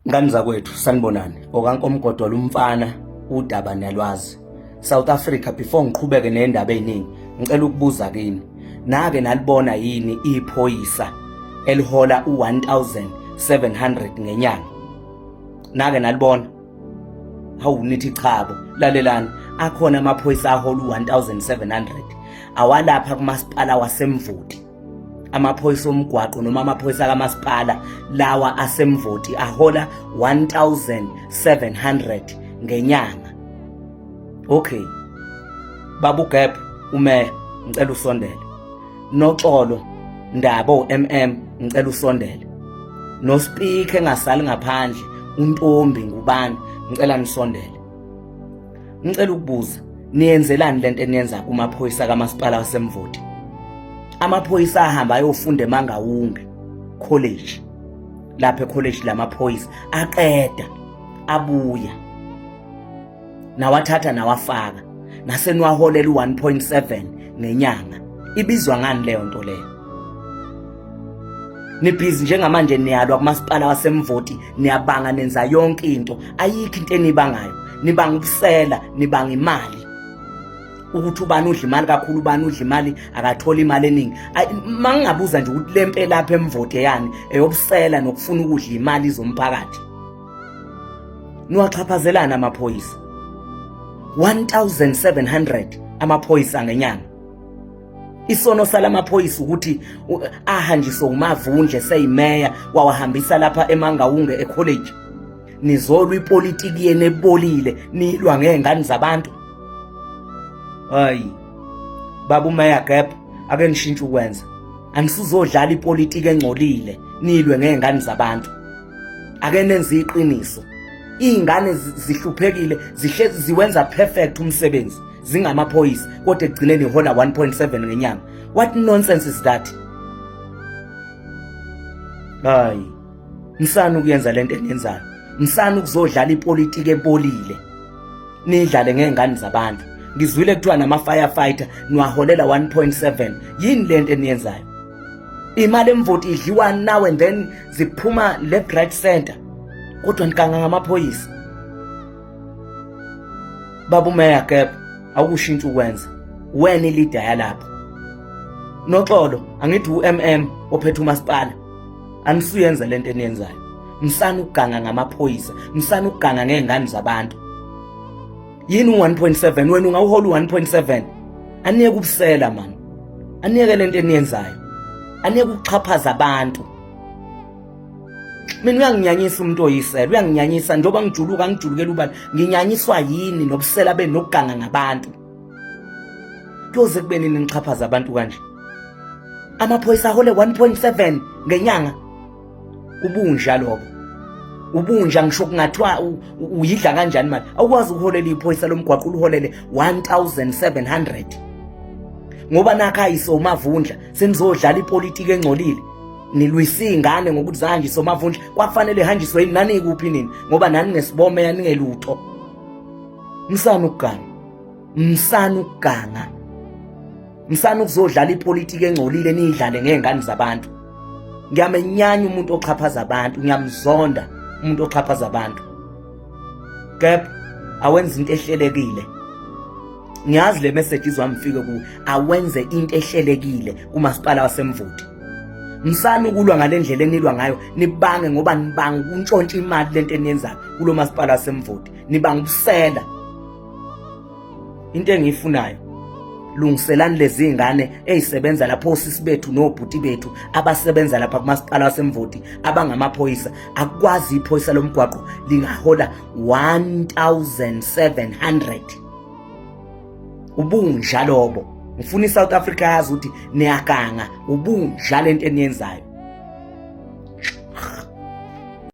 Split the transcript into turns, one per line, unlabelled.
Ngani zakwethu, sanibonani. Okankomgodola umfana, udaba niyalwazi. South Africa, before ngiqhubeke nendaba eziningi, ngicela ukubuza kini. Nake nalibona yini iphoyisa elihola u-1700 ngenyanga? Nake nalibona? Hawu, nithi chabo. Lalelani, akhona amaphoyisa ahola u-1700 awalapha kumasipala waseMvoti. Amaphoyisa omgwaqo noma amaphoyisa kamasipala lawa aseMvoti ahola 1700 ngenyanga. Okay, babu Gap, umeya, ngicela usondele. Noxolo Ndabo, MM, ngicela usondele. No speaker engasali ngaphandle, uNtombi ngubani, ngicela nisondele. Ngicela ukubuza, niyenzelani lento eniyenza kumaphoyisa kamasipala waseMvoti? Amaphoyisa ahamba ayofunda eMangawunge College, lapha ecollege lamaphoyisa, aqeda abuya, nawathatha nawafaka, naseniwaholela u-1.7 ngenyanga. Ibizwa ngani leyo nto leyo? Nibhizi njengamanje, niyalwa kumasipala waseMvoti, niyabanga, nenza yonke into. Ayikho into enibangayo, nibanga ubusela, nibanga imali, ukuthi ubani udla imali kakhulu, ubani udla imali, akatholi imali eningi. Mangingabuza nje ukuthi lempe lapha eMvoti eyani? Eyobusela nokufuna ukudla imali zomphakathi. Niwaxhaphazelana amaphoyisa, 1700 amaphoyisa ngenyanga. Isono salamaphoyisa ukuthi ahanjiswe uMavundle seyimeya, wawahambisa lapha eMangawunge ecollege. Nizolwa ipolitiki yenu ebolile, nilwa ngey'ngane zabantu. Hayi, baba umeya Gap, ake nishintshe ukwenza. Anisuzodlala ipolitiki engcolile, nilwe ngey'ngane zabantu. Ake nenze iqiniso. Iy'ngane zihluphekile, zihlezi ziwenza perfect umsebenzi zingamaphoyisa, kodwa ekugcineni ihola 1.7 ngenyanga. What nonsense is that? Hayi, msana ukuyenza lento eniyenzayo, msana ukuzodlala ipolitiki ebolile, nidlale ngey'ngane zabantu. Ngizwile kuthiwa nama-firefighter niwaholela 1.7. Yini lento eniyenzayo? Imali eMvoti idliwa now and then, ziphuma left, right, center, kodwa nikanga ngamaphoyisa. Baba umeya Gap, awukushintsha ukwenza, wena ileader yalapho. Noxolo, angithi uMM ophethe umasipala, anisuyenza lento eniyenzayo. Msana ukuganga ngamaphoyisa, msana ukuganga ngey'ngane zabantu. Yini u-1.7? Wena ungawuhola u-1.7? Aniyeke ubusela man, aniyeke lento eniyenzayo, aniyeke ukuxhaphaza abantu. Mina uyanginyanyisa umuntu oyisela, uyanginyanyisa. Njengoba ngijuluka, ngijulukela ubani, nginyanyiswa yini nobusela benokuganga ngabantu. Kuyoze kube nini nixhaphaza abantu kanje? Amaphoyisa ahole 1.7 ngenyanga, ubunja lobo, ubunja. Ngisho kungathiwa uyidla kanjani imali, awukwazi ukuholela iphoyisa lomgwaqo uliholele 1700 ngoba nakha isoMavundla. Senizodlala ipolitiki engcolile, nilwisa iy'ngane ngokuthi zahanjiswe uMavundla. Kwakufanele ihanjiswe yini? Nanikuphi nini? Ngoba nani ngesibome, ningelutho. Msana ukuganga, msana ukuganga, msana ukuzodlala ipolitiki engcolile, niyidlale ngey'ngane zabantu. Ngiyamenyanya umuntu oxhaphaza abantu, ngiyamzonda umuntu oxhaphaza abantu. Gap, awenza into ehlelekile. Ngiyazi le message izwamfike kuwe. Awenze into ehlelekile kumasipala waseMvoti. Msana ukulwa ngale ndlela enilwa ngayo, nibange ngoba nibanga ukuntshontsha imali. Lento eniyenzayo kulo masipala waseMvoti, nibanga ubusela. Into engiyifunayo, lungiselani lezi ngane ezisebenza lapho, osisi bethu nobhuti bethu abasebenza lapha kumasipala waseMvoti abangamaphoyisa. Akukwazi iphoyisa lomgwaqo lingahola 1700, ubunja lobo. Ngifuna iSouth Africa yazi ukuthi niyaganga, ubunja lento eniyenzayo.